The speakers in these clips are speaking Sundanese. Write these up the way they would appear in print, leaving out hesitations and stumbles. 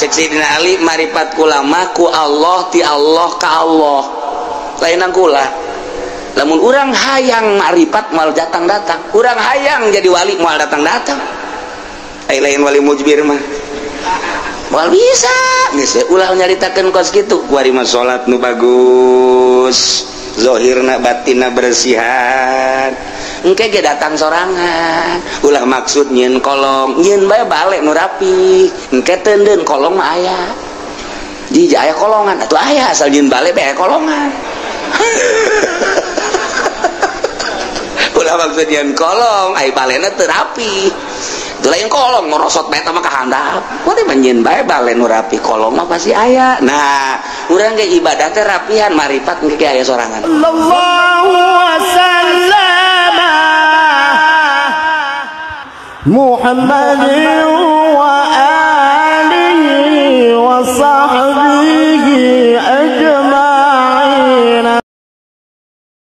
Cek Sayyidina Ali maripat kula mah ku Allah ti Allah ka Allah. Lainan kula. Lamun urang hayang maripat moal datang-datang. Urang hayang jadi wali moal datang-datang. Ai lain wali mujbir mah. Moal bisa. Geus ulah nyaritakeun kos kitu. Kuari mah salat nu bagus. Zahirna batinna bersihan. Engke ge datang sorangan. Ulah maksud nyieun kolong, nyieun bae balik nu rapi. Engke teundeun kolong mah aya. Di aya kolongan atuh aya asal nyieun balik bae kolongan. Ulah maksud nyieun kolong, ai balena teu rapi. Itu lain kolong ngorosot bae mah ka handap. Kuari mah nyieun bae bale nu rapi, kolong mah pasti aya. Nah, urang ge ibadah teh rapihan maripat engke ge aya sorangan. Allahu sallama Muhammadin wa alihi wa sahbihi ajma'in.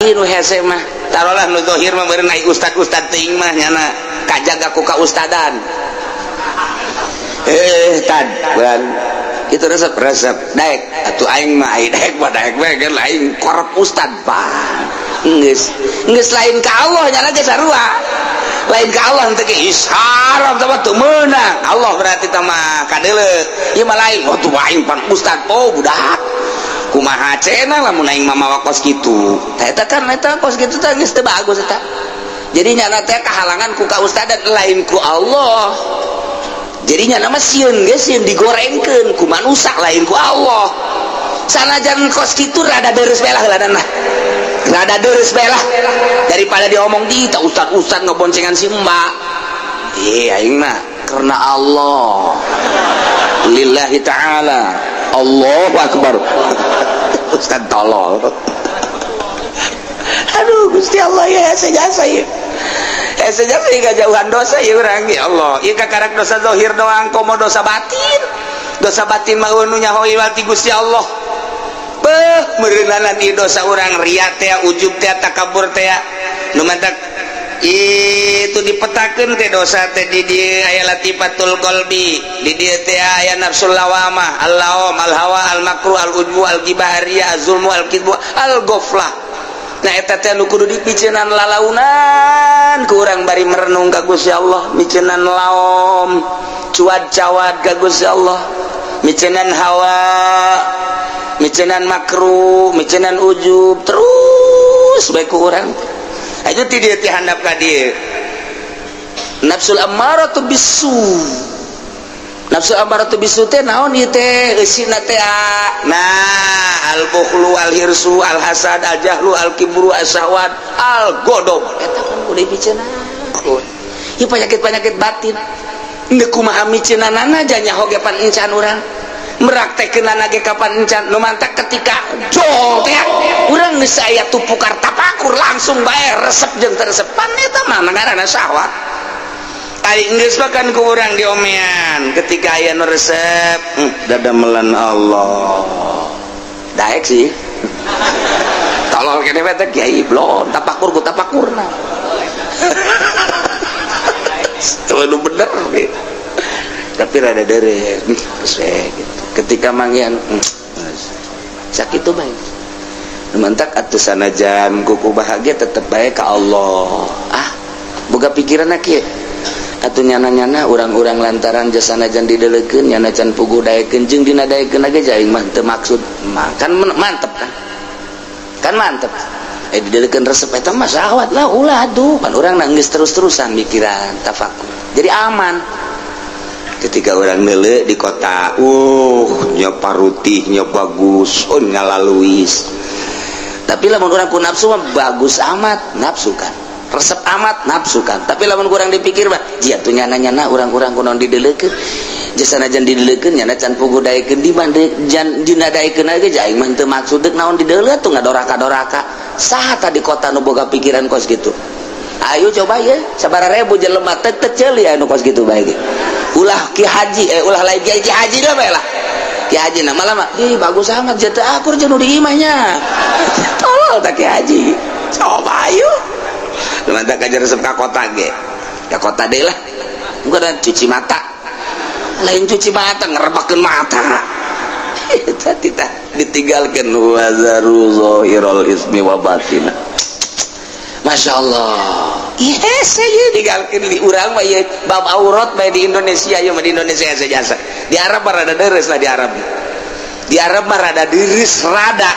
Nu hese mah tarolah nu zahir mah meureun ai ustad-ustad teuing mah nyana kajaga ku kaustadan. Tad bulan itu resep daek atuh aing mah ai daek mah daek we kan aing korep ustad pan. Geus geus lain ka Allah nyana ge sarua. Lain ka Allah teh ge isharam teh mah teu meunang. Allah berarti teh mah kadeuleu. Ieu mah lain oh tuh aing pan ustad oh budak. Kumaha cenah lamun aing mah mawa kos kitu. Tah eta kan eta kos kitu teh geus teu bagus eta. Jadi nyana teh kahalangan ku kaustadan lain ku Allah. Jadi nyana mah sieun ge sieun digorengkeun ku manusa lain ku Allah. Sanajan kos kitu rada deres bae lah heulanana. Rada deres bae lah daripada diomong di tah ustad-ustad ngeboncengan si emak. Aing mah karena Allah. Lillahi ta'ala. Allahu akbar. Ustad tolol. Aduh Gusti Allah ya sejasa ya. Sejasa ya kajauhan dosa ya urang ya Allah. Ieu kakarak dosa zahir doang komo dosa batin. Dosa batin mah nu nyaho ti Gusti Allah. Beuh meureunanan ieu dosa urang riya teh, ujub teh, takabur teh. Nu mantak itu dipetakeun teh dosa teh di dieu aya latifatul qalbi, di dieu teh aya nafsul lawamah, al-lawam, al-hawa, al-makruh, al-ujbu, al-ghibah, riya, az-zulmu, al-kidbu, al-ghaflah. Nah eta teh nu kudu dipiceunan lalaunan ku urang bari merenung ka Gusti Allah, miceunan laom, cuad-cawad ka Gusti Allah, miceunan hawa, miceunan makruh, miceunan ujub, terus bae ku urang. Ayo ti dieu ti handap ka dieu. Nafsul ammaratu bisu. Nafsul ammaratu bisu teh naon ieu teh eusina teh? Nah, al-bukhlu, al-hirsu, al-hasad, al-jahlu, al-kibru, as-syahwat, al-ghadab. Eta kan kudu dipiceunaan. Ieu penyakit-penyakit batin. Ndeu kumaha miceunanana nyaho ge pan encan urang. Meraktekeunana ge kapan encan nu mantak ketika jol teh urang geus aya tupukar tapakur langsung bae resep jeung teresepan eta mah ngaranna syahwat. Ai geus mah kan ku urang diomean ketika aya nu resep dadamelan Allah. Daek sih. Tolol kene we teh kiai blon tapakur ku tapakurna. Terlalu bener gitu. Tapi rada deres geus we gitu. Ketika manggihan sakit tuh bae. Mantak atuh sanajan kuku bahagia tetep bae ka Allah. Ah, boga pikiranna kieu. Atuh nyana-nyana urang-urang lantaran jasanajan dideleukeun nyana can puguh daekeun jeung dina daekeun ge aing mah teu maksud. Kan mantep kan? Kan mantep. Dideleukeun resep eta mah syahwat lah ulah atuh. Pan urang geus terus-terusan mikiran tafakur. Jadi aman. Ketika orang nele di kota, nya parutihnya bagus, oh ngalaluis. Tapi lamun urang ku nafsu mah bagus amat, nafsu kan. Resep amat, nafsu kan. Tapi lamun kurang dipikir mah, jia tuh nyana-nyana urang-urang kunaon dideleukeun. Jasanajan dideleukeun nyana can puguh daekeun di mana jan dina daekeun ge aing mah teu maksud deuk naon dideuleu tuh ngadoraka-doraka. Saha tah di kota nu boga pikiran kos kitu? Ayo coba ye, sabaraha ribu jelema teu teu ceuli anu kos kitu bae ge. Ulah ki haji, ulah lain ki haji lah bae lah. Ki haji na malah mah, ih bagus amat jatuh akur jeung nu di imahnya. Tolol tak ki haji. Coba ayo. Lumantak aja resep ka kota ge. Ka kota deui lah. Bukan cuci mata. Lain cuci mata ngerebakeun mata. Eta titah ditinggalkeun wazaru zahirul ismi wa batina. Masya Allah. Ih hese ieu digalkeun di urang mah ieu bab aurat bae di Indonesia ieu mah di Indonesia hese jasa. Di Arab mah rada deres lah di Arab. Di Arab mah rada deres rada.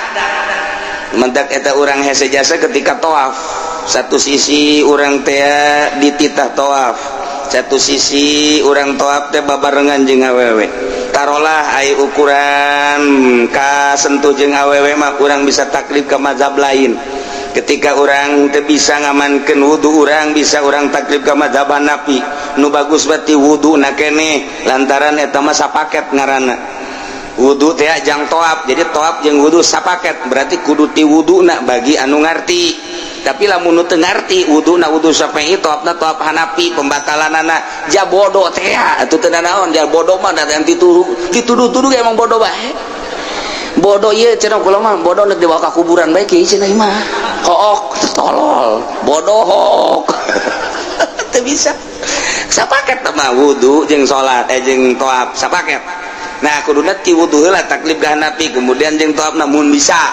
Mentak eta urang hese jasa ketika tawaf. Satu sisi urang teh dititah tawaf. Satu sisi urang tawaf teh babarengan jeung awewe. Tarolah ai ukuran kasentuh jeung awewe mah urang bisa taklid ke mazhab lain. Ketika orang teu bisa ngamankeun wudu urang bisa urang taklid ka mazhab Hanafi. Nu bagus berarti wudu na keneh lantaran eta mah sapaket ngaranna. Wudu teh jang tawaf, jadi tawaf jeung wudu sapaket berarti kudu ti wuduna bagi anu ngarti. Tapi lamun nu teu ngarti wuduna wudu Syafi'i tawafna tawaf Hanafi pembatalanana ja bodoh teh atuh teu nanaon ja bodoh mah da dituduh-tuduh emang bodoh bae. Bodoh ieu cenah kula mah bodoh nek dibawa ka kuburan bae kieu cenah mah. Hook tolol, bodoh hook. Teu bisa. Sapaket mah wudu jeung salat jeung tawaf sapaket. Nah kuduna ti wudu heula taklid ka Hanafi kemudian jeung tawafna mun bisa.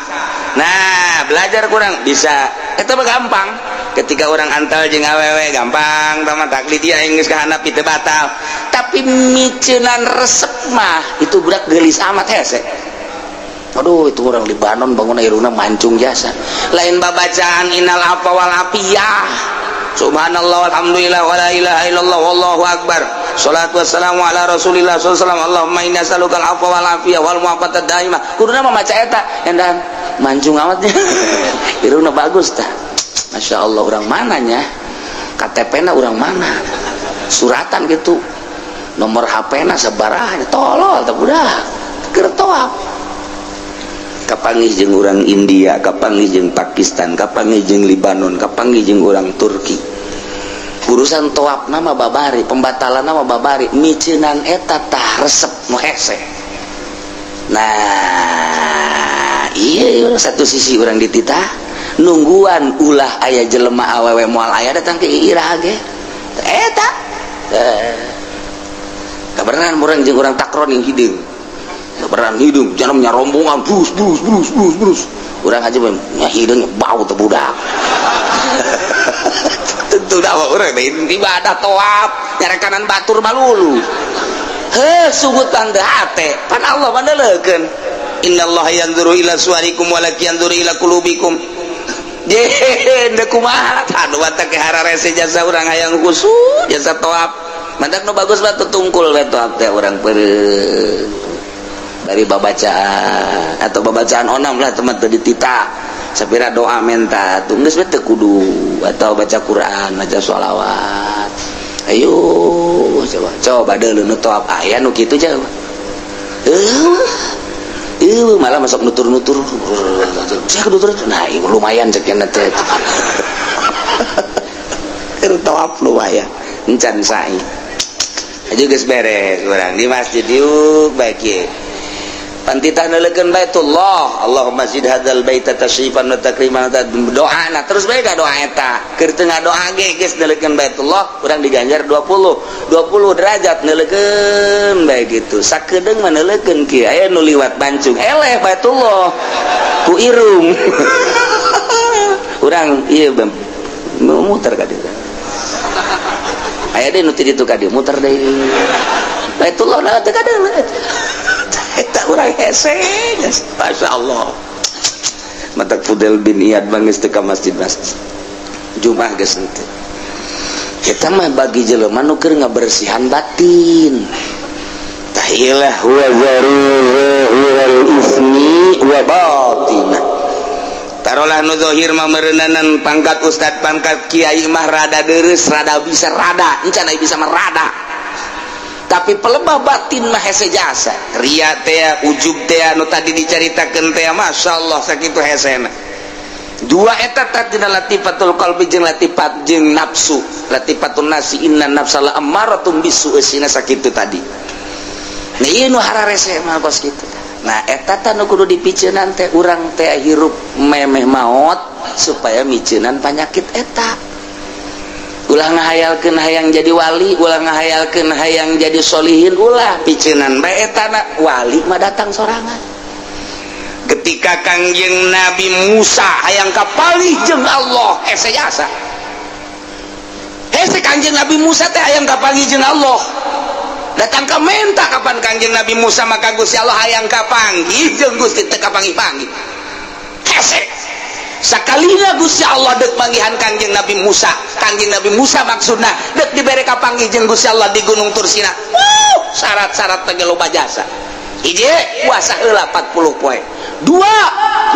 Nah belajar kurang bisa. Eta mah gampang. Ketika orang antal jeung awewe gampang tah mah taklid ieu aing geus ka Hanafi teu batal. Tapi miceunan resep mah itu budak geulis amat hese. Aduh itu orang Libanon bangun irungna mancung jasa. Lain babacaan innal afwa wal afiyah. Subhanallah walhamdulillah wala ilaha illallah wallahu akbar. Salatu wassalamu ala Rasulillah sallallahu alaihi wasallam. Allahumma inna as'aluka al-afwa wal afiyah wal mu'afatad daimah. Kuduna mah maca eta endan mancung amatnya. Irungna bagus tah. Masya Allah orang mananya? KTP-na orang mana? Suratan gitu. Nomor HP-na sabaraha tolol tah budak. Keur tawaf. Kapanggih jeung urang India, kapanggih jeung Pakistan, kapanggih jeung Libanon, kapanggih jeung urang Turki. Urusan tawaf nama babari, pembatalan nama babari, miceunan eta tah resep nu hese. Nah, iya satu sisi urang dititah nungguan ulah aya jelema awewe moal aya datang ke iraha ge. Eta. Kabeneran urang jeung urang takron yang hideung. Beran hidung, jangan rombongan, brus brus brus brus brus. Urang aja nya hidung bau teu budak. Tentu dah urang teh ibadah tawaf, nyarekanan batur malulu. Heuh sugut tanda hate, pan Allah mandeleukeun. Innallaha yanzuru ila suwarikum walakin yanzuru ila qulubikum. Je deuk kumaha aduh teh hararese jasa urang hayang khusyuk jasa tawaf. Mantak nu bagus mah tutungkul we tawaf teh urang peureum. Dari babacaan atau babacaan onam lah teman teu ditita sapira doa menta tuh geus we teu kudu atau baca Quran baca sholawat ayo coba coba deuleu nu tawaf aya nu kitu jauh malah masuk nutur-nutur saya nutur nah lumayan cek nya teh keur tawaf lumayan encan sa'i aja geus beres urang di masjid yuk baik ye pantitah neulekeun Baitullah Allahumma zid hadzal baita tashrifan wa takriman doa nah terus bae ka doa eta keur teu ngadoa ge geus neulekeun Baitullah urang diganjar 20 derajat neulekeun bae kitu sakedeung mah neulekeun kieu aya nu liwat bancung eleh Baitullah ku irung urang ieu muter ka dieu aya deui nu ti ditu ka dieu muter deui Baitullah na teu kadeuleu eta urang hese Masya Allah matak Fudail bin Iyad bangis teu ka masjid-masjid Jumat geus henteu eta mah bagi jelema nu keur ngabersihan batin tah ilah wa zarul ismi wa batina tarolah nu zahir mah meureunanan pangkat ustad pangkat kiai mah rada deureuss rada bisa rada encan aya bisa mah rada tapi pelebah batin mah hese jasa ria teh ujub teh nu tadi dicaritakeun teh masyaallah sakitu hesena dua eta tina latifatul qalbi jeung latifat jeung nafsu latifatun nasi inna nafsala ammaratum bisu eusina sakitu tadi nah ieu nu hararese mah kos kitu nah eta tah nu kudu dipiceunan teh urang teh hirup memeh maot supaya miceunan panyakit eta Ulah ngahayalkeun hayang jadi wali, ulah ngahayalkeun hayang jadi solihin, ulah piceunan bae etana wali mah datang sorangan. Ketika Kangjeng Nabi Musa hayang kapalih jeung Allah, hese jasa. Hese Kangjeng Nabi Musa teh hayang kapanggih jeung Allah. Datang ka menta kapan Kangjeng Nabi Musa maka Gusti Allah hayang kapanggih jeung Gusti teu kapanggih-panggih. Hese. Sakalina Gusti Allah dek manggihan Kangjeng Nabi Musa. Kangjeng Nabi Musa maksudna dek dibere kapanggih jeung Gusti Allah di Gunung Tursina. Wuh, syarat-syarat teh loba jasa. Hiji, puasa heula 40 poe. Dua,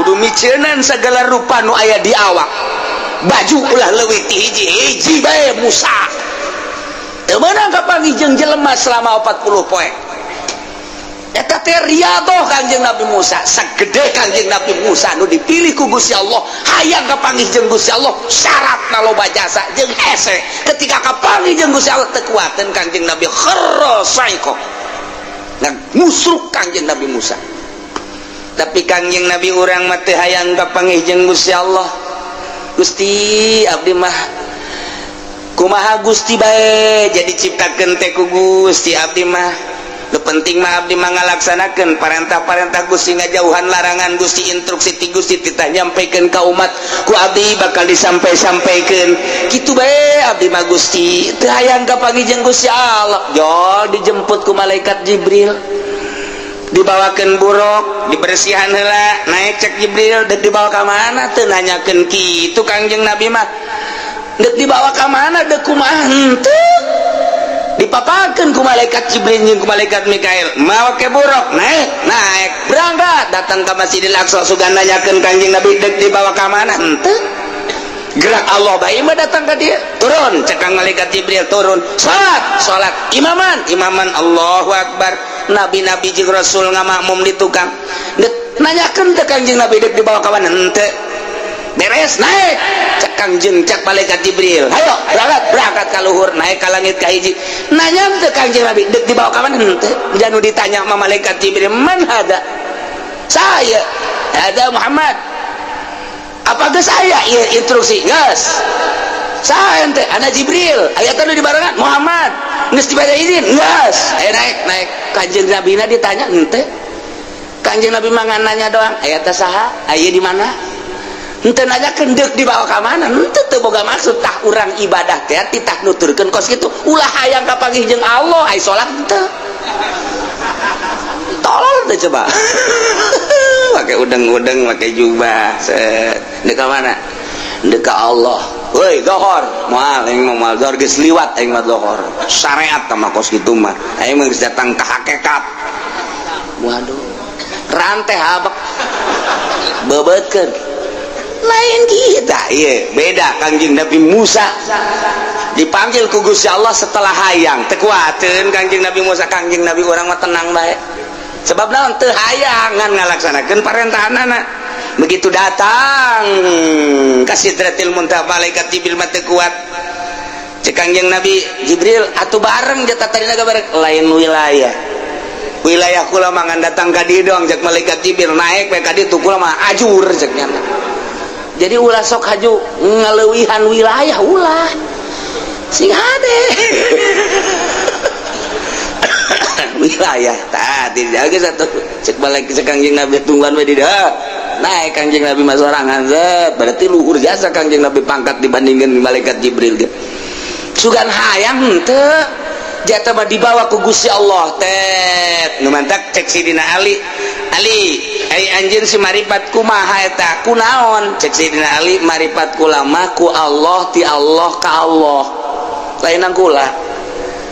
kudu miceunan segala rupa nu aya di awak. Baju ulah leuwih ti hiji, hiji bae Musa. Teu meunang kapanggih jeung jelema selama 40 poe. Eta teh riadoh Kangjeng Nabi Musa, sagede Kangjeng Nabi Musa nu dipilih ku Gusti Allah, hayang kapanggih jeung Gusti Allah, syaratna loba jasa jeung hese. Ketika kapanggih jeung Gusti Allah teu kuateun Kangjeng Nabi kharra saiko. Nah, musruk Kangjeng Nabi Musa. Tapi Kangjeng Nabi urang mah teu hayang kapanggih jeung Gusti Allah. Gusti abdi mah kumaha Gusti bae jadi ciptakeun teh ku Gusti abdi mah. Nu penting mah abdi mah ngalaksanakeun parentah-parentah Gusti, ngajauhan larangan Gusti, instruksi ti Gusti titah nyampikeun ka umat ku abdi bakal disampai-sampaikeun. Kitu bae abdi mah Gusti teu hayang kapanggih jeung Gusti Allah. Jol dijemput ku malaikat Jibril, dibawakeun buruk, dibersihan heula, naik cek Jibril, dek dibawa ka mana teu nanyakeun kitu Kangjeng Nabi mah. Dek dibawa ka mana dek kumaha henteu. Dipapakeun ku malaikat Jibril jeung ku malaikat Mikail, mawa ke buruk, naik, naik, berangkat, datang ka Masjidil Aqsa sugan nanyakeun Kangjeng Nabi dek dibawa ka mana henteu. Gerak Allah bae mah datang ka dia, turun cek kang malaikat Jibril turun, salat, salat, imaman, imaman, Allahu Akbar. Nabi-nabi jeung rasul ngamakmum di tukang. Dek nanyakeun teh Kangjeng Nabi dek dibawa ka mana henteu. Beres naik cek Kangjeng cek malaikat Jibril, hayo berangkat, berangkat ka luhur, naik ka langit ka hiji. Nanya teh Kangjeng Nabi dek dibawa ka mana henteu. Janu ditanya sama malaikat Jibril, man hada? Saya, hada Muhammad. Apa geus aya ieu instruksi? Geus. Saya ente ana Jibril, aya teh nu dibarengan Muhammad. Geus dibere izin? Geus. Aya naik, naik. Kanjeng Nabi na ditanya henteu. Kanjeng Nabi mah nanya doang, aya teh saha? Aya di mana? Henteu nanyakeun deuk dibawa ka mana? Henteu teu boga maksud tah urang ibadah teh titah nuturkeun kos kitu. Ulah hayang kapanggih jeung Allah, ai salat henteu. Tolol teh coba. Pakai udeng-udeng, pakai jubah. Set. Deuk ka mana? Deuk ka Allah. Woi, dohor. Moal aing mah moal dohor geus liwat aing mah dohor. Syariat mah kos kitu mah. Aing mah geus datang ka hakikat. Waduh. Rantai habek. Bebeutkeun. Lain kita, iya, beda Kangjeng Nabi Musa dipanggil ku Gusti Allah setelah hayang. Teu kuateun Kangjeng Nabi Musa, Kangjeng Nabi urang mah tenang bae. Sebab naon teu hayangan ngalaksanakeun parentahanana. Begitu datang ka Sidratil Muntaha malaikat Jibril mah teu kuat. Cek Kangjeng Nabi Jibril atuh bareng jatah tadina bareng lain wilayah. Wilayah kula mah ngan datang ka dieu doang cek malaikat Jibril naik we ka ditu kula mah ajur cek nya. Jadi ulah sok haju ngaleuwihan wilayah ulah sing hade. Wilayah tah tidak geus atuh cek balik cek Kangjeng Nabi tungguan we di dieu. Naik Kangjeng Nabi mah sorangan zet, berarti luhur jasa Kangjeng Nabi pangkat dibandingkeun malaikat Jibril ge. Sugan hayang henteu jatah mah dibawa ku Gusti Allah tet. Nu mantak cek Sidina Ali, Ali ai anjeun si maripat kumaha eta kunaon cek Sidina Ali maripat kula mah ku Allah ti Allah ka Allah lainan kula.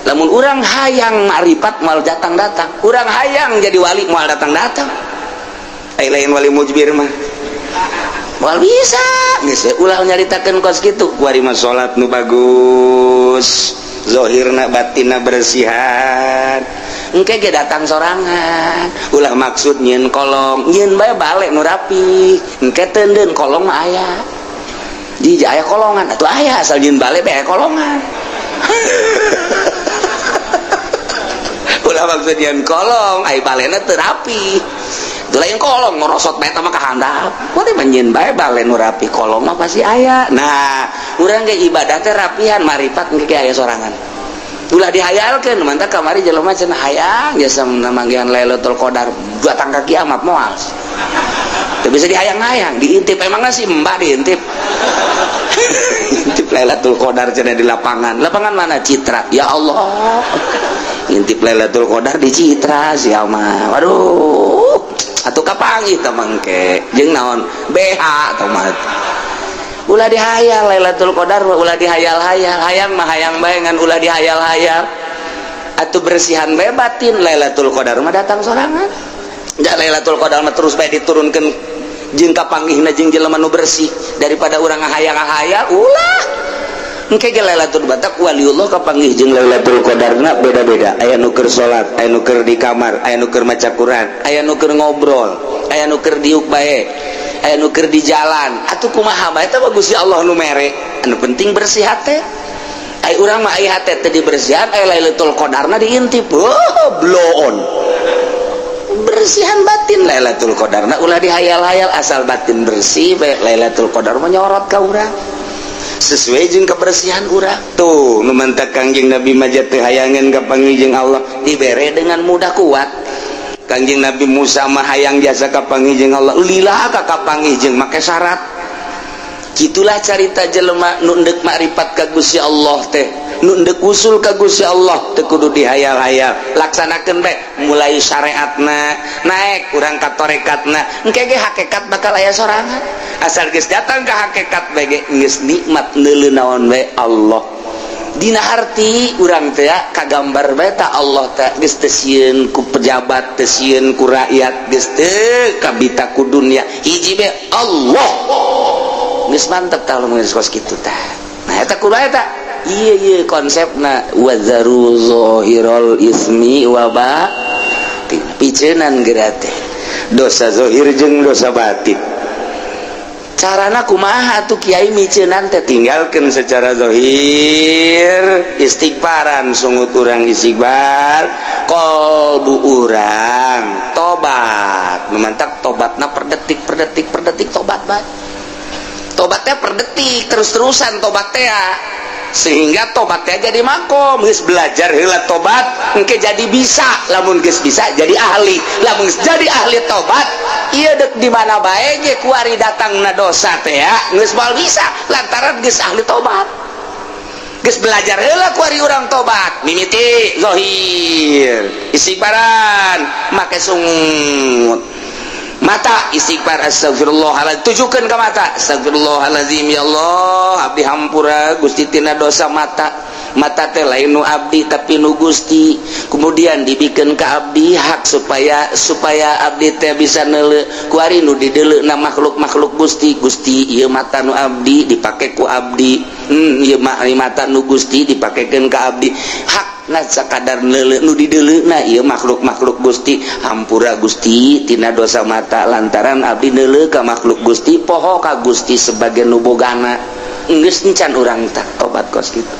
Lamun urang hayang maripat moal datang-datang, urang hayang jadi wali moal datang-datang. Ai lain wali mujbir mah moal bisa geus ulah nyaritakeun kos kitu. Kuari mah salat nu bagus, zahirna batinna bersihan. Engke ge datang sorangan, ulah maksud nyieun kolong, nyieun bae balik nu rapi. Engke teundeun kolong mah aya. Di aya kolongan atuh aya asal nyieun balik bae kolongan. Ulah maksud nyieun kolong, ai balena teu rapi. Lain kolong ngorosot bae mah ka handap. Kuari mah nyieun bae balen nu rapi, kolong mah pasti aya. Nah, urang ge ibadah teh rapihan marifat engke aya sorangan. Ulah dihayalkeun, mantap kamari jelema cenah hayang jasa manggihan Lailatul Qadar datang ka kiamat moal. Teu bisa dihayang-hayang, diintip emangna si Mbah diintip. Intip Lailatul Qadar cenah di lapangan. Lapangan mana? Citra. Ya Allah. Intip Lailatul Qadar di Citra sia mah. Waduh. Atuh kapanggih teh mangke jeung naon BH tah mah. Ulah dihayal Lailatul Qadar ulah dihayal-hayal, hayang mah hayang bae ngan ulah dihayal-hayal. Atuh bersihan bae batin Lailatul Qadar mah datang sorangan. Ja Lailatul Qadar mah terus bae diturunkeun jeung kapanggihna jeung jelema nu bersih daripada urang ngahayang-ngahayal ulah. Engke ge Lailatul Batak waliullah kapanggih jeung Lailatul Qadarna beda-beda. Aya nu keur salat, aya nu keur di kamar, aya nu keur maca Quran, aya nu keur ngobrol, aya nu keur diuk bae, aya nu keur di jalan. Atuh kumaha bae teh bagus ya Allah nu mere. Anu penting bersih hate. Ai urang mah ai hate teh dibersihan, aya Lailatul Qadarna diintip. Oh, bloon. Bersihan batin Lailatul Qadarna ulah dihayal-hayal, asal batin bersih bae Lailatul Qadar mah nyorot ka urang. Sesuai jeung kebersihan urang. Tuh nu mantak Kangjeng Nabi mah teu hayangeun ka panggih jeung Allah dibere dengan mudah kuat. Kangjeng Nabi Musa mah hayang jasa ka panggih jeung Allah lila ka kapanggih jeung make syarat. Kitulah carita jelema nu endek makrifat ka Gusti Allah teh, nu endek usul ka Gusti Allah teu kudu dihayal-hayal, laksanakeun bae mulai syariatna naik urang ka tarekatna, engke ge hakikat bakal aya sorangan. Asal geus datang ka hakikat bae ge geus nikmat neuleu naon bae Allah. Dina harti urang teh kagambar bae ta Allah teh geus teu sieun ku pejabat, teu sieun ku rakyat, geus teu kabita ku dunia, hiji bae Allah. Geus mantep tah lamun geus kos kitu tah. Nah eta kudu eta. Ieu ieu konsepna wazaru zahirul ismi wa batin. Piceunan geura teh. Dosa zahir jeung dosa batin. Carana kumaha atuh kiai miceunan teh tinggalkeun secara zahir, istighfaran sungut urang istighfar, qalbu urang tobat. Memantak tobatna per detik per detik per detik tobat bae. Tobatnya per detik terus-terusan tobatnya, sehingga tobatnya jadi makom. Geus belajar heula tobat engke jadi bisa, lamun geus bisa jadi ahli, lamun geus jadi ahli tobat ieu deuk di mana bae ge kuari datangna dosa teh ya geus moal bisa lantaran geus ahli tobat. Geus belajar heula kuari urang tobat mimiti zahir istighfaran make sungut mata istighfar astagfirullahaladzim, tujukan ke mata astagfirullahaladzim, ya Allah abdi hampura Gusti tina dosa mata. Mata teh lain nu abdi tapi nu Gusti, kemudian dibikin ke abdi hak supaya supaya abdi teh bisa neuleu kuari nu dideuleuna makhluk-makhluk Gusti. Gusti ieu mata nu abdi dipake ku abdi, ieu mata nu Gusti dipakekeun ka abdi, hak nah sakadar neuleu nu dideuleuna ieu makhluk-makhluk Gusti, hampura Gusti tina dosa mata lantaran abdi neuleu ka makhluk Gusti, poho ka Gusti sebagai nu bogana. Geus encan urang tah tobat kos kitu.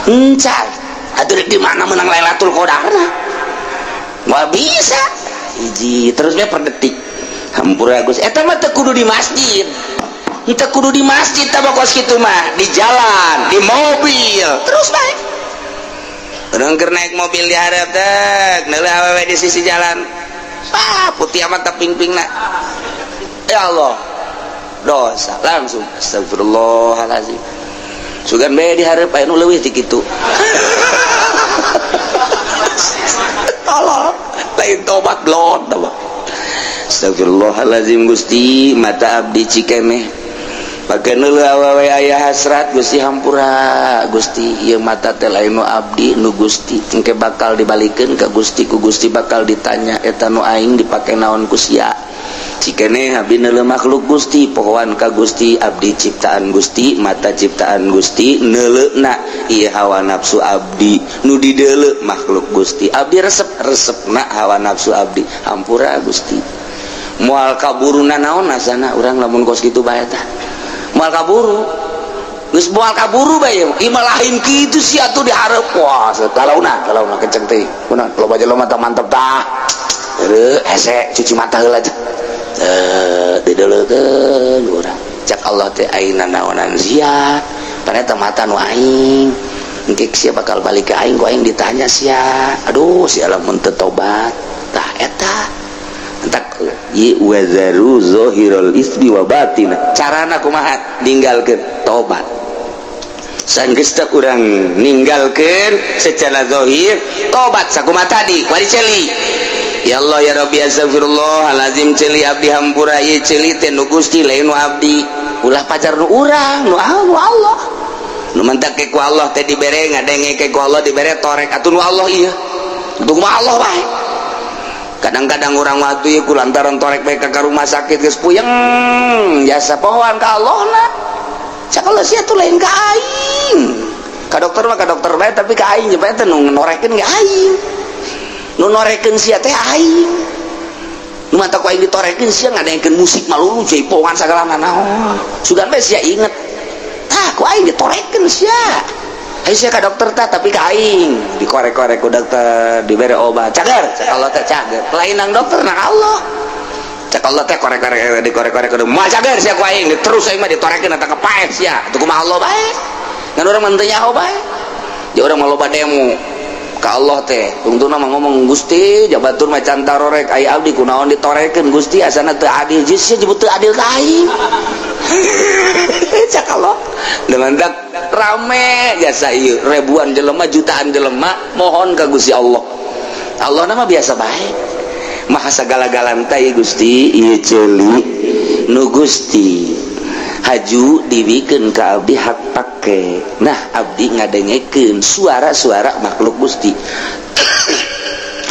Encan atuh di mana menang Lailatul Qadarna? Moal bisa. Hiji terus bae per detik. Hampura Gusti. Eta mah teu kudu di masjid. Teu kudu di masjid tah kos kitu mah, di jalan, di mobil, terus bae. Urang keur naik mobil di hareup teh, neuleuh awewe di sisi jalan. Ah, putih amat teh ping-pingna. Ya Allah. Dosa langsung astagfirullahalazim. Sugan bae di hareup aya nu leuwih ti kitu. Tolong, lain tobat blon tah. Astagfirullahalazim Gusti, mata abdi cikeneh. Pake neuleuh awewe aya hasrat Gusti hampura Gusti, ieu mata teh lain nu abdi nu Gusti, engke bakal dibalikeun ka Gusti, ku Gusti bakal ditanya eta nu aing dipake naon ku sia. Cikeneh abdi neuleuh makhluk Gusti, pohoan ka Gusti, abdi ciptaan Gusti, mata ciptaan Gusti, neuleuhna ieu hawa nafsu abdi nu dideuleu makhluk Gusti, abdi resep-resepna hawa nafsu abdi, hampura Gusti. Moal kaburuna naon asana urang lamun kos kitu bae tah. Moal kaburu geus moal kaburu bae ieu mah lain kitu sia atuh dihareup. Wah kalauna kalauna kenceng teh kunaon loba jelema tah mantep tah heureut hese cuci mata heula. Dideulekeun urang cak Allah teh ayeuna naonan sia pan eta mata nu aing engke sia bakal balik ke aing ku aing ditanya sia aduh sia lamun teu tobat tah eta entak ye wazaru zahirul ismi wa batin carana kumaha ninggalkeun tobat sanggeus teh urang ninggalkeun secara zahir tobat sakumaha tadi wari ceuli ya Allah ya Rabbi astagfirullahalazim ceuli abdi hampura ieu ceuli teh nu Gusti lain nu abdi ulah pacar nu urang nu Allah nu mentak ke ku Allah teh dibere ngadenge ke ku Allah dibere torek atuh nu Allah ieu untung mah Allah bae kadang-kadang urang waktu ieu ku lantaran torek bae ka rumah sakit geus puyeng jasa pohoan ka Allah na cak Allah sia tuh lain ka aing ka dokter mah ka dokter bae tapi ka aing bae teh nu norekeun ge aing nu norekeun sia teh aing nu mata ku aing ditorekeun sia ngadengkeun musik malulu jaipongan sagala nanaon sugan bae sia inget tah ku aing ditorekeun sia ayo sia ka dokter tah tapi ka aing dikorek-korek ku dokter dibere obat cager cak Allah teh cager lain nang dokter nang Allah cak Allah teh korek-korek dikorek-korek kudu moal cager sia ku aing terus aing mah ditorekeun eta kepaet sia atuh kumaha Allah bae ngan urang mah teu nyaho bae ja urang mah loba demo ka Allah teh tungtungna mah ngomong Gusti jabatur mah can tarorek ai abdi kunaon ditorekeun Gusti asana teu adil jeung sia jebut teu adil ka aing cak Allah dengan dak rame jasa ieu ribuan jelema jutaan jelema mohon ka Gusti Allah Allah nama biasa bae maha sagala-galana teh Gusti ieu ceuli nu Gusti haju dibikeun ka abdi hak pake nah abdi ngadengekeun suara-suara makhluk Gusti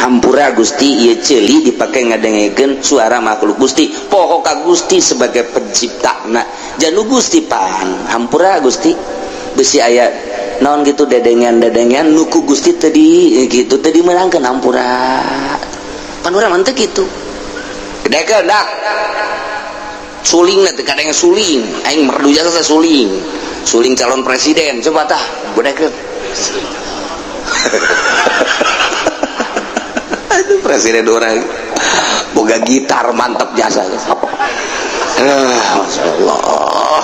hampura Gusti ieu ceuli dipake ngadengekeun suara makhluk Gusti poho ka Gusti sebagai penciptana janu Gusti pan hampura Gusti besi aya naon gitu dedengan-dedengan nu ku Gusti tadi gitu tadi meunangkeun hampura pan urang mah teu kitu gedekeun dak suling nanti kadang suling aing merdu jasa suling suling calon presiden coba tah gedekeun aduh presiden orang boga gitar mantap jasa Masya Allah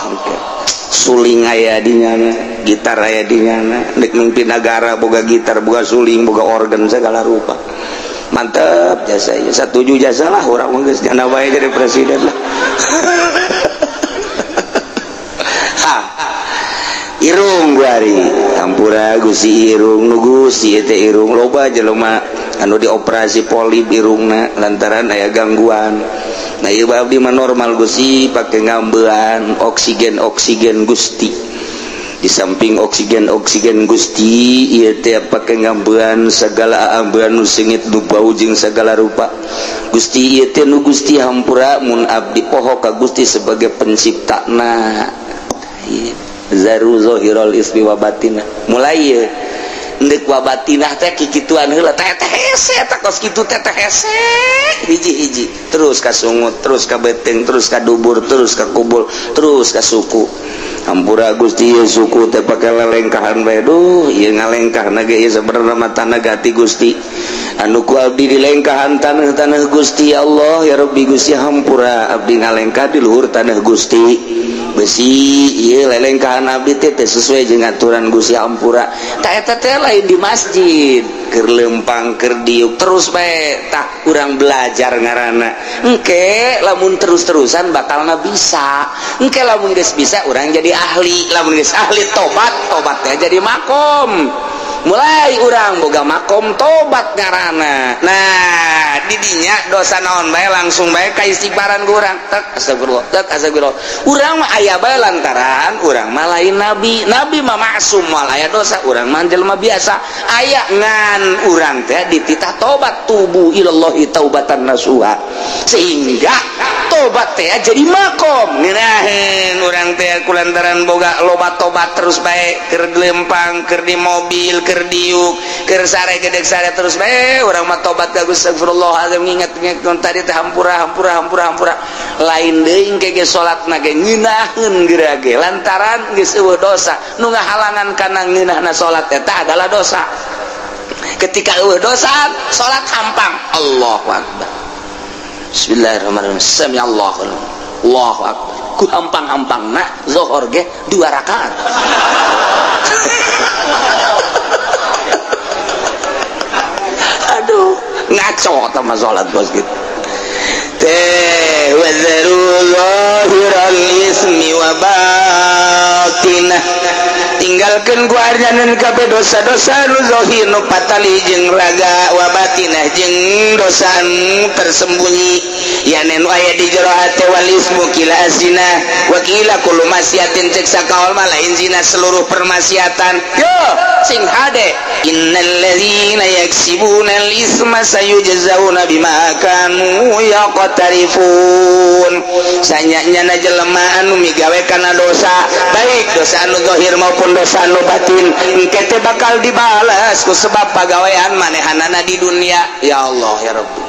suling aya di nyana gitar aya di nyana nek mimpin negara boga gitar boga suling boga organ segala rupa mantap jasa ya satuju jasa lah orang mah geus jana bae jadi presiden lah ha irung guari hampura Gusti irung nu Gusti teh irung loba jelema anu dioperasi polip irungna lantaran aya gangguan nah ieu abdi mah normal Gusti pake ngambean oksigen oksigen Gusti di samping oksigen oksigen Gusti ieu teh pake ngambean segala ambean nu sengit nu bau jeung segala rupa Gusti ieu teh nu Gusti hampura mun abdi poho ka Gusti sebagai penciptana zaru zahirul ismi wa batinah mulai ieu ndek wa batinah teh kikituan heula teh teh hese eta kos kitu teh teh hese hiji-hiji terus ka sungut terus ka beuteung terus ka dubur terus ka kubul terus ka suku hampura Gusti ieu suku teh pake lelengkahan bae duh ieu ngalengkahna ge ieu sabenerna mah tanah gati Gusti anu ku abdi dilengkahan tanah-tanah Gusti ya Allah ya Rabbi Gusti hampura abdi ngalengkah di luhur tanah Gusti besi ieu lelengkahan abdi teh sesuai jeung aturan Gusti hampura tah eta teh lain di masjid keur lempang keur diuk terus bae tah urang belajar ngaranna engke lamun terus-terusan bakalna bisa engke lamun geus bisa urang jadi ahli lamun geus ahli tobat tobatnya jadi makom mulai urang boga makom tobat ngaranna nah didinya dosa naon bae langsung bae ka istighfaran ku urang tek astagfirullah tek astagfirullah urang mah aya bae lantaran urang mah lain nabi nabi mah maksum moal aya dosa urang mah jelema biasa aya ngan urang teh dititah tobat tubu ilallahi taubatan nasuha sehingga tobat teh jadi makom ngeunaheun urang teh kulantaran boga loba tobat terus bae keur lempang keur di mobil keur diuk keur sare gedeg sare terus bae urang mah tobat ka Gusti astagfirullahalazim nginget-nginget tadi teh hampura hampura hampura hampura lain deui engke ge salatna ge ngeunaheun geura ge lantaran geus eueuh dosa nu ngahalangan kana ngeunahna salat eta adalah dosa ketika eueuh dosa salat hampang Allahu akbar. Bismillahirrahmanirrahim. Sami Allahu Allahu akbar. Ku hampang-hampangna zuhur ge 2 rakaat. Aduh, ngaco sama salat bos gitu. Teh wadharu zahiral ismi wa batinah. Tinggalkeun ku arjanan kabeh dosa-dosa nu zahir nu patali jeung raga wa batinah jeung dosa nu tersembunyi yane nu aya di jero hate wal ismu kila azina wa kila kullu maksiatin cek sakaol mah lain zina seluruh permaksiatan. Yo sing hade innal ladzina yaksibuna al isma sayujzauna bima kanu yaqtarifun. Sanyanya jelema anu migawe kana dosa baik dosa anu zahir maupun dosa anu batin engke teh bakal dibalas ku sebab pagawean manehanana di dunia. Ya Allah ya Rabbi,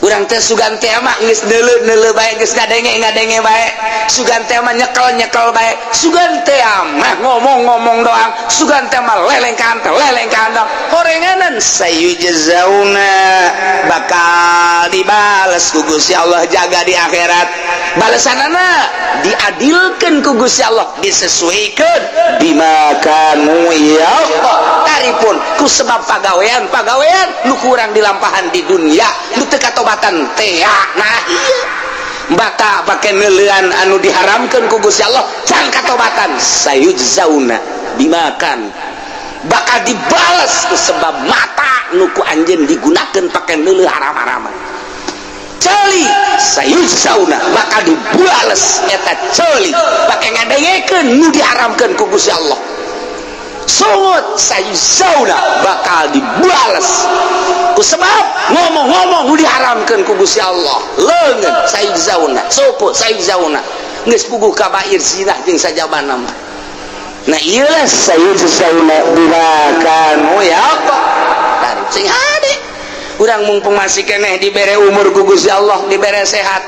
urang teh sugan teh mah geus neuleuh-neuleuh bae, geus ngadenge-ngadenge bae, sugan teh mah nyekel-nyekel bae, sugan teh mah ngomong-ngomong doang, sugan teh mah lelengkan teh lelengkan doang. Horenganan sayujzauna bakal dibales ku Gusti Allah jaga di akhirat. Balesanana diadilkeun ku Gusti Allah, disesuaikan bima kanu yaqtarifun ku sebab pagawean-pagawean nu kurang dilampahan di dunia nu teu katobatan teh. Nah iya bata pake neuleuan anu diharamkeun ku Gusti Allah can katobatan sayujzauna bimakan bakal dibales ku sebab mata nu ku anjeun digunakeun pake neuleuh haram-haraman. Ceuli sayujzauna bakal dibales eta ceuli pake ngadengekeun nu diharamkeun ku Gusti Allah. Sungut sayujzauna bakal dibales ku sebab ngomong-ngomong nu diharamkeun ku Gusti Allah. Leungeun sayujzauna, suku sayujzauna geus puguh kabair zinah jeung sajabana mah. Nah ieu lah sayujzauna bima kanu yaqtarif. Sing hade urang mumpung masih keneh dibere umur ku Gusti Allah, dibere sehat.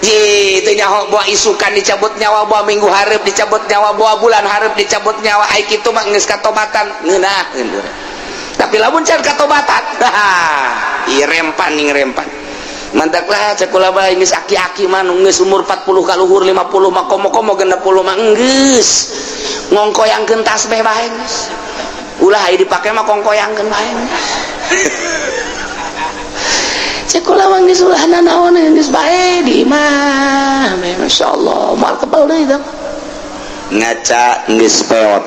Ji teu nyaho boa isukan dicabut nyawa, boa minggu hareup dicabut nyawa, boa bulan hareup dicabut nyawa. Ai kitu mah geus katobatan ngeunaheun urang. Tapi lamun can katobatan, ieu rempan ning rempan. Mantaklah cek kula bae geus aki-aki mah nu geus umur 40 ka luhur 50 mah komo-komo 60 mah geus ngongkoyangkeun tasbih bae geus. Ulah ai dipake mah kongkoyangkeun bae. Cek kula mah geus ulah nanaon geus bae di imah. Masyaallah, moal kebal deui tah. Ngaca geus peot.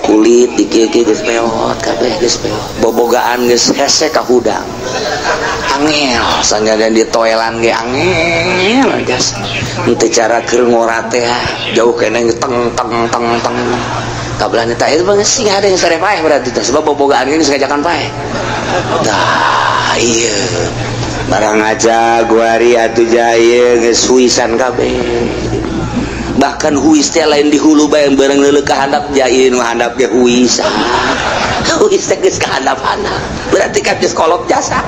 Kulit dikieu-kieu geus peot, kabeh geus peot. Bobogaan geus hese ka hudang. Angel sanggadan di toelan ge angel jas. Henteu cara keur ngora teh jauh keneh teng teng teng teng. Kabelah eta ieu mah sing hade geus sare paeh berarti teh sebab bobogaan ge geus ngajakan paeh. Tah ieu barang aja guari atuh jaya geus huisan kabeh. Bahkan huis teh lain di hulu bae bareng leuleuk ka handap jaya nu handap ge huisan. Huis teh geus ka handap-handap. Berarti kan geus kolot jasa.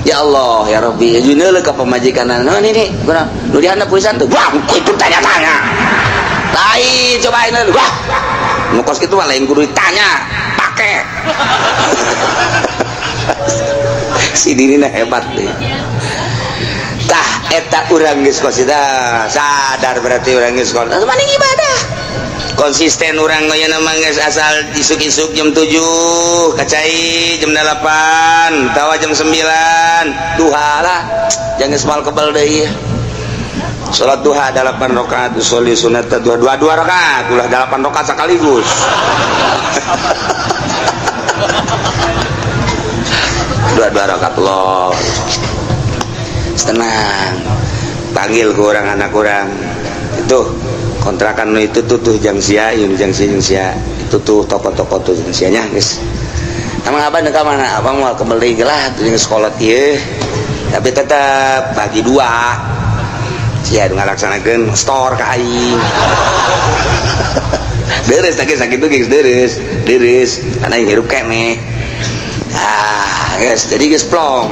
Ya Allah ya Rabbi, jeung leuleuk ka pamajikanna. Naon ini? Kunaon? Nu di handap huisan tuh. Wah, itu tanya-tanya. Lain cobain leuleuk. Wah. Nu kos kitu mah lain kudu ditanya, pake. Si Dini hebat deh. Tah eta urang geus kos sadar berarti urang geus kos. Maning ibadah. Konsisten urang ayeuna mah geus asal isuk-isuk jam 7, kacai jam 8, tawa jam 9, duha lah. Jangan geus moal kebal deui. Salat duha 8 rakaat, usolli sunat duha 2 rakaat, ulah 8 rakaat sekaligus. 2 rakaat loh. Tenang, panggil ke orang anak orang itu kontrakan itu tuh tuh jang sia, ini jang sia, jang sia itu tuh toko-toko tuh jang sianya guys. Emang abang ke mana? Abang mau kembali lah tuh yang sekolah ieu, tapi tetap bagi dua. Sia ngalaksanakeun store ka aing. Deres teh sakitu geus deres, deres karena aing hirup keneh. Ah, guys, jadi geus plong.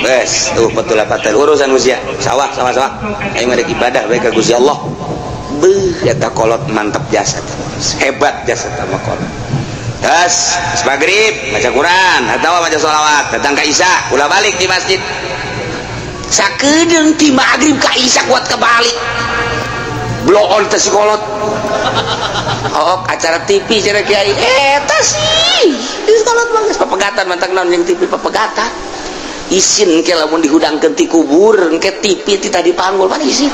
Guys, tuh betul patel urusan usia. Sawah, sawah, sawah. Aing mah ibadah bae ka Gusti Allah. Beuh, eta kolot mantap jasa. Hebat jasa sama kolot. Terus, maghrib maca Quran atawa maca sholawat, datang ka Isya, ulah balik di masjid. Sakedeung ti magrib ka isya kuat kebalik. Blow on teh si kolot. Oh, acara TV cenah kiai. Eta sih. Geus kolot mah geus papegatan mantak naon jeung TV papegatan. Isin ke lamun dihudangkeun ti kubur engke TV ti tadi panggul pan isin.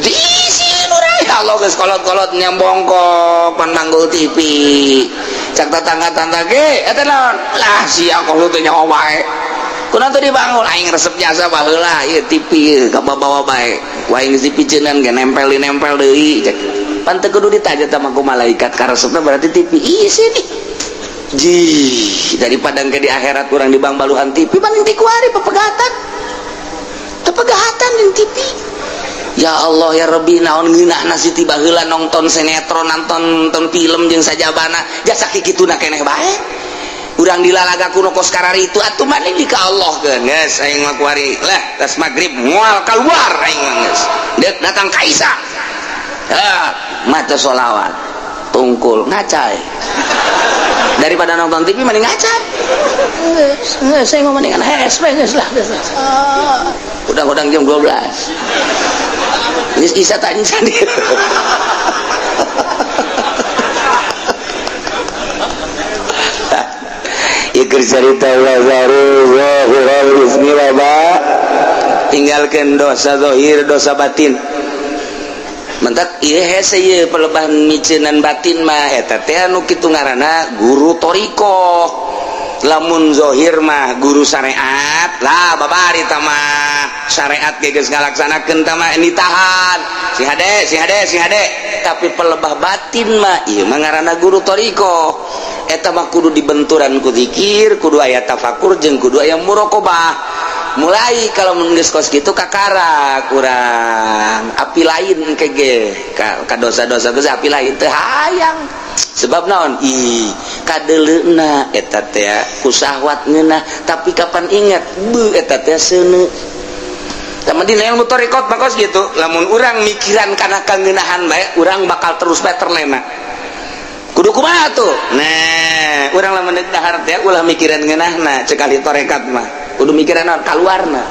Jadi isin urang ya Allah geus kolot-kolot nyambongkok pan manggul TV. Cak tetangga-tetangga ge eta naon? Lah sia kolot teh nyaho wae. Kunaon teu dibangun aing resep jasa baheula ieu TV kabawa bae. Wae geus dipiceunan ge nempel-nempel deui cek. Pan teu kudu ditanya tah ku malaikat karesepna berarti TV isin. Jih, daripada engke di akhirat urang dibangbaluhan TV paling ti kuari pepegatan. Tepegatan jeung TV. Ya Allah ya Rabbi naon ngeunahna si ti baheula nonton sinetron nonton film jeung sajabana jasa kikituna keneh bae. Urang dilalaga kuno kos kararitu atuh maning di ka Allah keun geus aing mah kuari lah tas magrib moal kaluar aing mah geus. Deuk datang ka Isa. Ah, maca sholawat tungkul ngacai. Daripada nonton TV mending ngaca. Geus, saya mau mendingan HSP geus lah. Udang-udang jam 12. Geus isa tanya sandi. Ieu keur carita tinggalkeun dosa zahir, dosa batin. Mentak ieu hese ieu pelebahan miceunan batin mah eta teh anu kitu ngaranna guru thariqah. Lamun zahir mah guru syariat lah babari tah mah syariat ge geus ngalaksanakeun tah mah ditahan si hade si hade si hade. Tapi pelebah batin mah ieu mah ngaranna guru thariqah. Eta mah kudu dibenturan ku zikir, kudu aya tafakur jeung kudu aya muraqabah. Mulai kalau mun geus kos kitu kakara kurang api lain engke ge ka dosa-dosa geus api lain teu hayang. Sebab naon? Ih, kadeleuna eta teh ku syahwat ngeunah, tapi kapan ingat beuh eta teh seuneu. Tah dina ilmu thariqat mah kos kitu, lamun urang mikiran kana kangeunahan bae, urang bakal terus bae terlena. Kudu kumaha tuh? Nah, urang lamun deuk dahar teh ulah mikiran ngeunahna cek ahli tarekat mah. Kudu mikiran naon? Kaluarna.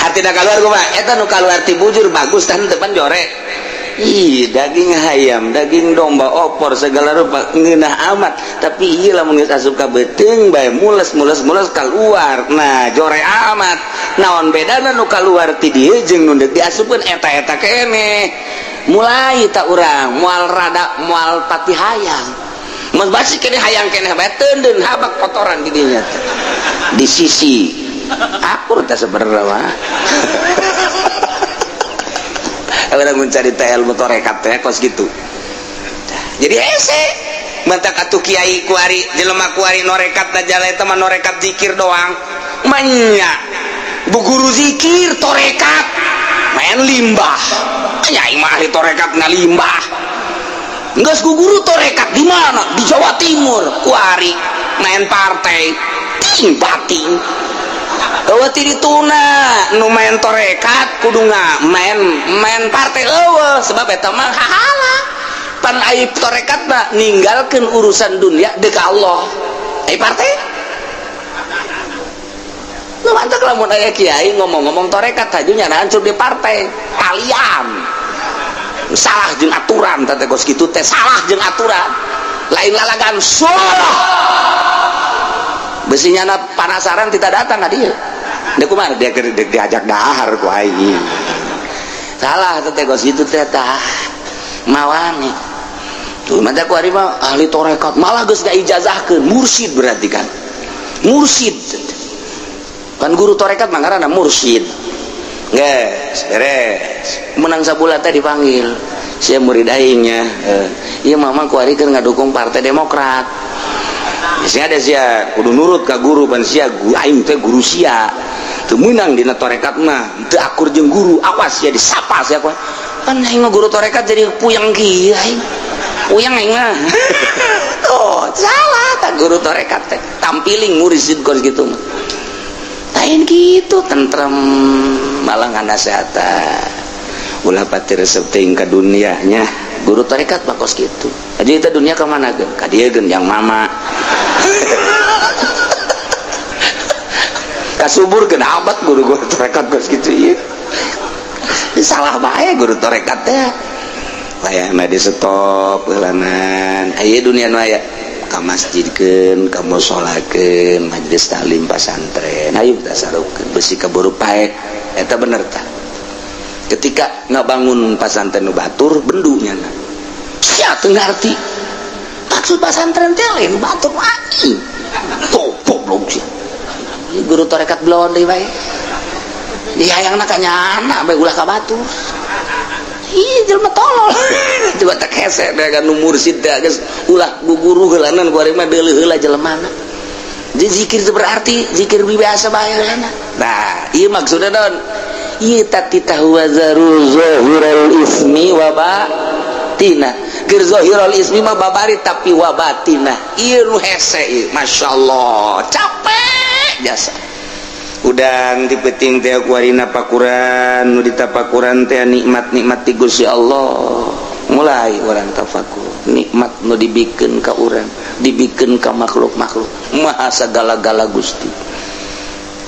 Artina kaluar kumaha? Eta nu kaluar ti bujur bagus tah depan jore. Ih, daging hayam, daging domba, opor segala rupa ngeunah amat, tapi ieu lamun geus asup ka beuteung bae mules mules mules kaluar. Nah, jore amat. Naon bedana nu kaluar ti dieu jeung nu deuk diasupkeun eta-eta keneh. Mulai tak urang moal rada moal pati hayang. Mun basi keneh hayang keneh bae teundeun habak kotoran di dinya. Di sisi akur teh sebenarnya mah. Orang mencari ilmu tarekat teh kos gitu. Jadi hese mantak atuh kiai kuari jelema kuari norekat da jala eta mah norekat zikir doang. Manya bu guru zikir tarekat main limbah. Nya aing mah ahli tarekat ngalimbah. Geus ku guru tarekat di mana? Di Jawa Timur kuari main partai ting bating. Eueuh ti dituna nu main tarekat kudu main main partai eueuh sebab eta mah hahala. Pan ai tarekat mah ninggalkeun urusan dunia deuk ka Allah. Ai partai? Nu mantak lamun aya kiai ngomong-ngomong tarekat haju nyana hancur di partai. Kalian salah jeung aturan teh kos kitu teh salah jeung aturan. Lain lalagan salah. Besinya na panasaran tidak datang ka dieu. Deuk kumaha dia diajak dahar ku aing. Salah teh kos kitu teh tah. Mawani. Tuh mata ku ari mah ahli tarekat malah geus diijazahkeun mursyid berarti kan. Mursyid. Kan guru tarekat mah ngaranna mursyid. Geus beres. Menang sabulan teh dipanggil. Sia murid aingnya. Ieu mama ku ari keur ngadukung Partai Demokrat. Sia ada sia kudu nurut ka guru pan sia aing teh guru sia. Teu meunang dina tarekat mah, teu akur jeung guru, awas sia disapa sia ku. Pan aing mah guru tarekat jadi puyeng kieu aing. Puyeng aing mah. Tuh, salah tah guru tarekat teh. Tampiling mursyid kos kitu mah. Lain kitu tentrem malah nganasehatan. Ulah pati resep teuing ka dunianya. Guru tarekat mah kos kitu. Aja eta dunia ka mana geun? Ka dieu geun yang mama. Kasuburkeun abad guru-guru tarekat geus kitu ieu. Salah bae guru tarekat teh. Wayahna di stop heulanan. Aya dunia nu aya ka masjidkeun, ka musolakeun, majelis taklim pasantren. Hayu tasarufkeun besi kaburu pae. Eta bener tah. Ketika ngabangun pasantren nu batur bendu nyana. Sia teu ngarti. Maksud pasantren teh lain batur anjing. Goblok sia. Guru tarekat belon deui bae. Di hayangna ka nyana bae ulah ka batur. Ih jelema tolol. Coba tak hese teh kan nu mursid teh geus ulah guguru heulanan ku ari mah deuleuh heula jelemana. Jadi zikir itu berarti zikir biasa bae heulana. Nah, ieu maksudna naon? Ieu tatitah wa zaru zahiral ismi wa batina. Keur zahirul ismi mah babari tapi wa batina. Ieu nu hese ieu, masyaallah, capek jasa. Udang di peting teh kuarina pakuran nu ditapakuran teh nikmat-nikmat ti Gusti Allah. Mulai urang tafakur, nikmat nu dibikeun ka urang, dibikeun ka makhluk-makhluk. Maha sagala-gala Gusti.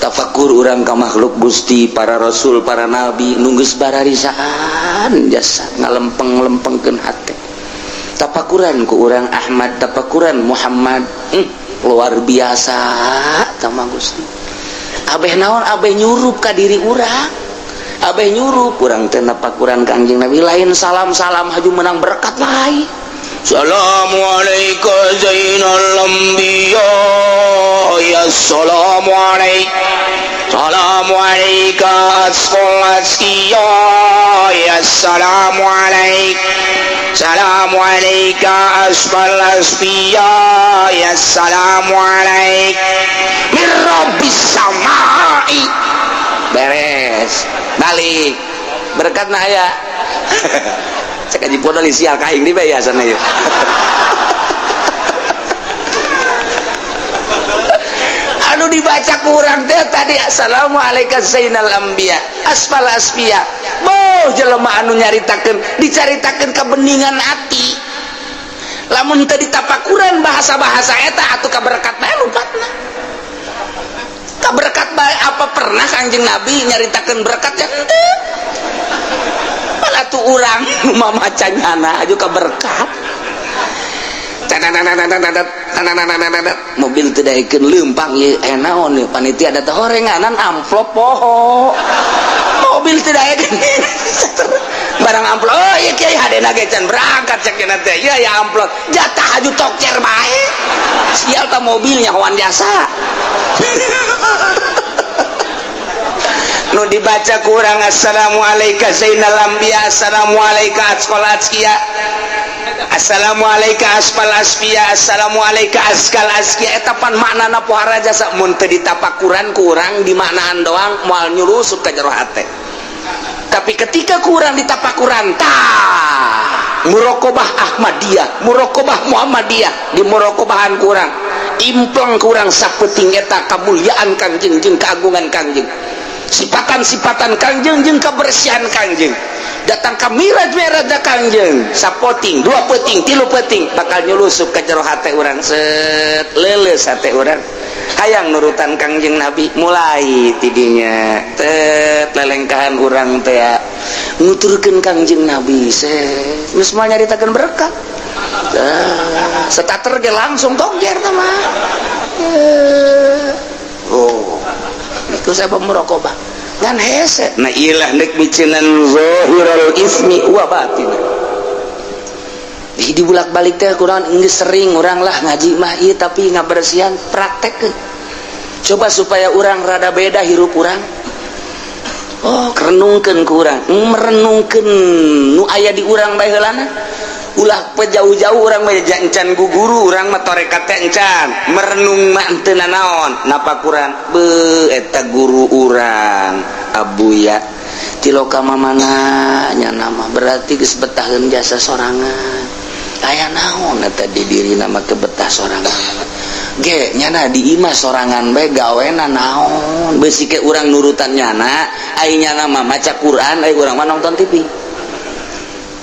Tafakur urang ka makhluk Gusti, para rasul, para nabi nu geus bararisaan jasa ngalempeng-lempengkeun hate. Tafakuran ku urang Ahmad, tafakuran Muhammad, luar biasa tama Gusti. Abeh naon abeh nyurup ka diri urang, abeh nyurup urang teh napakuran ka Kangjeng Nabi lain salam-salam haju menang berkat lain. Assalamualaikum zainal anbiya, ya assalamualaikum, assalamualaikum asqal ya assalamualaikum, assalamualaikum asfal asfiya, ya assalamualaikum min rabbis samai. Beres balik berkat nah aya. Cek aji podol sial ka aing di bae asana ieu. Anu dibaca kurang teh tadi assalamualaikum zainal anbiya asfal asfiya. Boh jelema anu nyaritakeun dicaritakeun kebeningan hati. Lamun teu ditapakuran bahasa-bahasa eta atuh kaberkat bae lupatna. Kaberkat bae apa pernah Kangjeng Nabi nyaritakeun berkat ya henteu. Malah tuh urang mamaca nyana aju kaberkat. Mobil teu daekeun leumpang ieu aya naon ieu panitia da teh horenganan amplop poho. Mobil teu daekeun barang amplop. Oh ieu kiai hadena ge can berangkat cek cenah teh. Ieu aya amplop jatah aju tokcer bae. Sial ta mobilnya hoan jasa. Nu dibaca kurang assalamualaikum zainal anbiya, assalamualaikum asqal asqiya, assalamualaikum asfal asfiya, assalamualaikum askal asqiya. Eta pan maknana pohara jasa mun teu ditapakuran kurang dimaknaan doang moal nyurusup ka jero hate. Tapi ketika kurang ditapakuran tah muraqabah Ahmadiyah, muraqabah Muhammadiyah, di muraqabahan kurang impleng kurang sapeting eta kamuliaan Kangjeng jeung keagungan Kangjeng, sipatan-sipatan Kangjeng jeung kebersihan Kangjeng. Datang ka miraj-miraj Kangjeng sapoting, dua peting, tilu peting bakal nyulusup ka jero hate urang set leuleus hate urang hayang nurutan Kangjeng Nabi. Mulai tidinya tet lelengkahan urang teh nuturkeun Kangjeng Nabi set geus moal nyaritakeun berkat. Setater ge langsung tongjer teh mah. Oh itu saya muraqabah ngan hese. Nah ilah nek miceunan zahirul ismi wa batin. Di bulak-balik teh kurang geus sering urang lah ngaji mah ieu tapi ngabersihan praktekkeun. Coba supaya urang rada beda hirup urang. Oh, renungkeun ku urang, merenungkeun nu aya di urang bae heulana. Ulah jauh-jauh urang mah encan guguru urang mah tarekat teh encan. Merenung mah henteu nanaon, napakuran beuh eta guru urang Abuya tiloka mamana nya nama berarti geus betaheun jasa sorangan. Aya naon eta di dirina mah kebetah sorangan. Ge nyana di imah sorangan bae gawena naon. Beusi ke urang nurutan nyana, ai nyana mah maca Quran, ai urang mah nonton TV.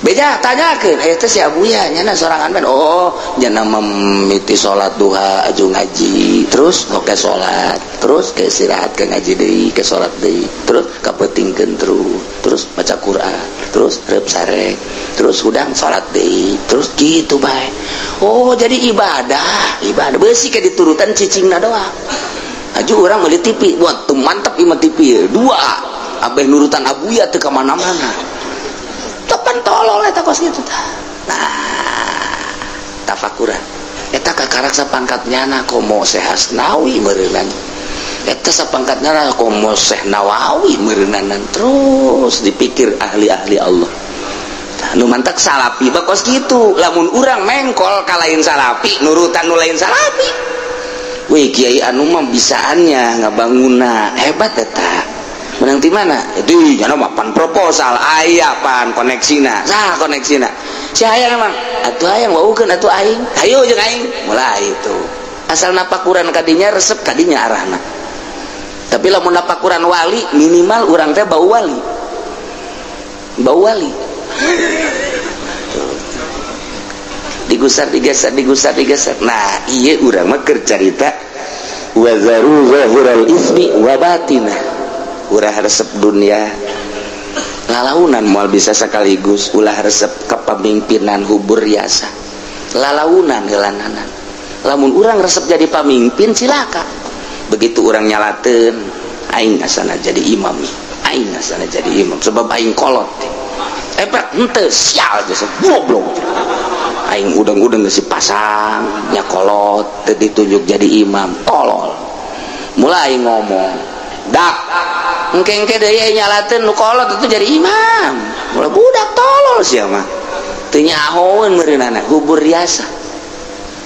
Beja tanyakeun eta si Abuya nyana sorangan ban oh nyana memiti salat duha aju ngaji terus oke salat terus ke istirahat ke ngaji deui ke salat deui terus kapeutingkeun terus terus baca Quran terus reup sare terus hudang salat deui terus kitu bae. Oh jadi ibadah ibadah beusi ke diturutan cicingna doang aju urang meuli TV buat tuh mantap ieu mah TV dua abeh nurutan Abuya teu ka mana-mana tepan tolol eta kos kitu tah. Nah, tafakuran. Eta kakarak sapangkat nyana komo Syekh Hasnawi meureunnan. Eta sapangkat nyana komo Syekh Nawawi meureunnan terus dipikir ahli-ahli Allah. Tah nu mantak salapi mah kos kitu. Lamun urang mengkol ka lain salapi, nurutan nu lain salapi. Wih kiai anu mah bisaannya ngabanguna hebat eta. Menang di mana? Itu nyana mah pan proposal aya pan koneksina. Sah koneksina. Si hayang emang atuh hayang waukeun atuh aing. Hayu jeung aing. Mulai itu. Asal napakuran kadinya resep kadinya arahna. Tapi lamun napakuran wali minimal urang teh bau wali. Bau wali. Digusar digeser digusar digeser. Nah, ieu urang mah keur carita wa zaru zahiral ismi wa batinah. Ulah resep dunia lalaunan moal bisa sekaligus ulah resep kepemimpinan hubur riasa lalaunan heulananan lamun urang resep jadi pamimpin cilaka begitu urang nyalateun aing asana jadi imam aing asana jadi imam sebab aing kolot epek henteu sial geus goblok aing udang-udang geus pasang nya kolot teu ditunjuk jadi imam tolol mulai ngomong dak engke-engke deui nyalateun nu kolot itu jadi imam. Mulai budak tolol sia mah. Teu nyahoeun meureunana hubur riasa.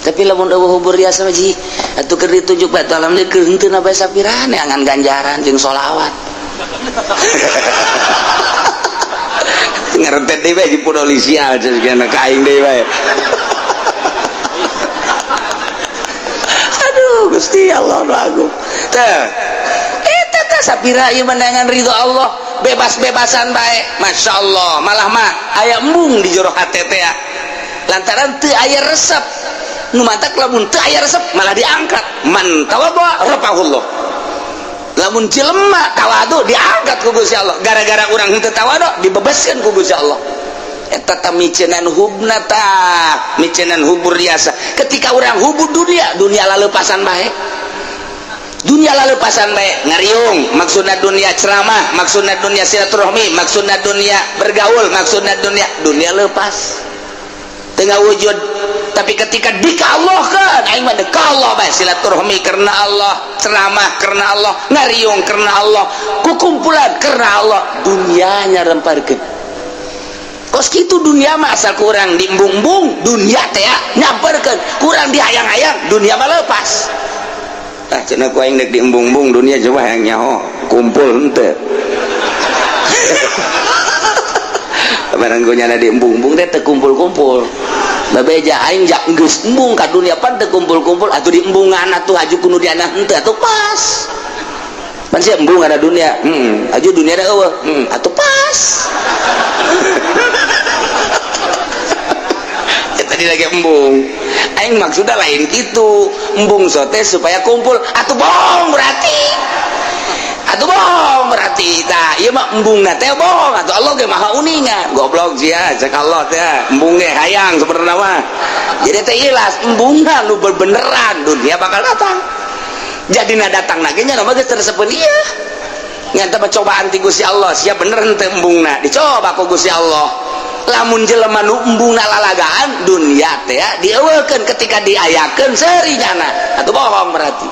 Tapi lamun eueuh hubur riasa mah ji atuh keur ditunjuk batu alam deui keur henteu na bae sapirane angan ganjaran jeung sholawat. Ngarentet deui bae di polisi cenah ka aing deui bae. Aduh Gusti Allah nu agung. Teh sapira ieu menangan ridho Allah bebas-bebasan bae Masya Allah malah mah aya embung di jero hate teh lantaran teu aya resep nu mantak lamun teu aya resep malah diangkat man tawadhu rafahullah lamun jelema tawadu diangkat ku Gusti Allah gara-gara urang henteu tawadu dibebaskeun ku Gusti Allah eta tah micenan hubna tah micenan hubur riasa ketika urang hubur dunia dunia laleupasan bae dunia lalepasan bae ngariung maksudna dunia ceramah maksudna dunia silaturahmi maksudna dunia bergaul maksudna dunia dunia lepas tengah wujud tapi ketika dikallahkeun aing mah dekallah bae silaturahmi karena Allah ceramah karena Allah ngariung karena Allah kukumpulan karena Allah dunianya remparkeun kos kitu dunia mah asal kurang diembung-embung dunia teh nyamperkeun kurang dihayang-hayang dunia mah lepas. Ah cenah ku aing deuk diembung-embung dunia coba hayang nyaho kumpul henteu. Barang ku nyana diembung-embung teh teu kumpul-kumpul. Babeja aing jak geus embung ka dunia pan teu kumpul-kumpul atuh diembungan atuh aju ku nu diana henteu atuh pas. Pan sia embung ada dunia, aju dunia da eueuh, atuh pas. Ya tadi lagi embung. Aing maksudnya lain gitu embung sote supaya kumpul atuh bohong berarti atuh bohong berarti tah ieu mah embungna teh bohong atuh Allah ge maha uninga goblok sia cek Allah teh embung ge hayang sebenarna mah jadi teh ilas embungna nu beneran dunia bakal datang jadina datang lagi nya mah geus tersepeun ieu ngan teh cobaan ti Gusti Allah sia bener henteu embungna dicoba ku Gusti Allah lamun jelema nu embungna lalagaan dunia teh dieuweukeun ketika diayakeun seuri nyana atuh bohong berarti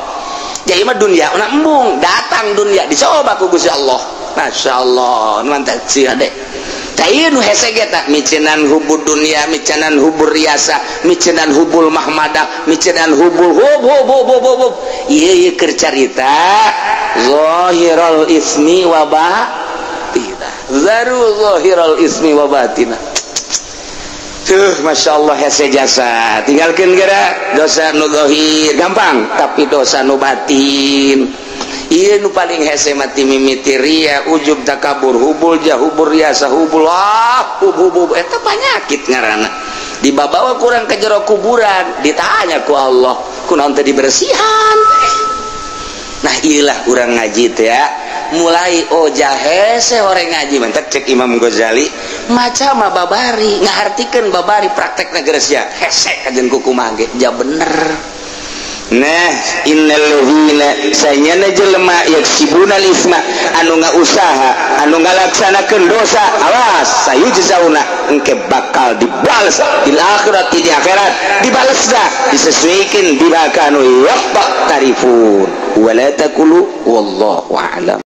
jadi mah dunia una embung datang dunia dicoba ku Gusti Allah masyaallah mantap sih ade tah ieu nu hese ge tah micenan hubud dunia micenan hubur riasa micenan hubul mahmadah micenan hubul hub hub hub hub hub ieu ieu keur carita zahiral ismi wa batinah zaru zahiral ismi wa batinah. Tuh, Masya Allah hese jasa tinggalkan gara dosa nu zahir gampang tapi dosa nu batin Ieu nu paling hese mati mimiti ria, ujub, takabur, hubul jah, hubur riasa, hubul ah, hub hub hub eta penyakit ngaranna. Dibabawa kurang ke jero kuburan, ditanya ku Allah, kunaon teh dibersihan. Nah, iyalah urang ngaji teh ya. Mulai oh hese orang ngaji mantak cek Imam Ghazali maca mah babari ngahartikeun babari praktekna geus ya hese kajen kukumaha ge ja bener. Nah, innal ladzina sanyana jelema yaksibuna isma anu ngausaha anu ngalaksanakeun dosa, awas sayujzauna engke bakal dibales di akhirat, di akhirat dibales dah disesuaikan bima kanu yaqtarifun wala taqulu wallahu a'lam.